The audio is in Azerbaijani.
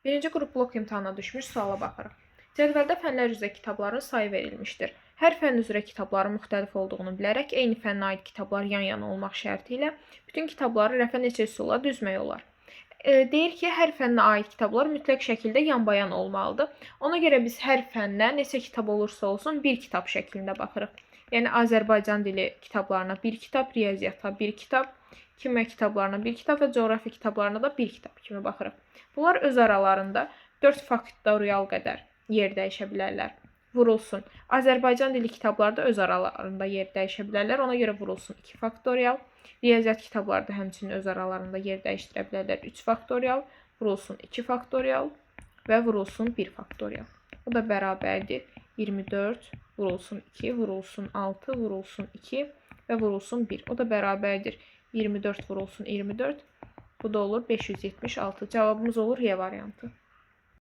Birinci qrup blok imtahana düşmüş suala baxırıq. Cədvəldə fənlər üzrə kitabların sayı verilmişdir. Hər fənn üzrə kitabların müxtəlif olduğunu bilərək eyni fənnə aid kitablar yan-yana olmaq şərti ilə bütün kitabları rəfə neçə üsulla düzmək olar? Deyir ki, hər fənnə aid kitablar mütləq şəkildə yanbayan olmalıdır. Ona görə biz hər fənnə neçə kitab olursa olsun bir kitab şəklində baxırıq. Yəni Azərbaycan dili kitablarına bir kitab, riyaziyyata bir kitab, kimya kitablarına bir kitab və coğrafiya kitablarına da bir kitab kimi baxırıq. Bunlar öz aralarında 4 faktorial qədər yer dəyişə bilərlər. Vurulsun. Azərbaycan dili kitabları da öz aralarında yer dəyişə bilərlər. Ona görə vurulsun 2 faktorial. Riyaziyyat kitabları da həmçinin öz aralarında yer dəyişdirə bilərlər. 3 faktorial, vurulsun 2 faktorial və vurulsun 1 faktorial. O da bərabərdir 24 vurulsun 2, vurulsun 6, vurulsun 2 və vurulsun 1. O da bərabərdir 24 vurulsun 24. Bu da olur 576. Cavabımız olur Y variantı.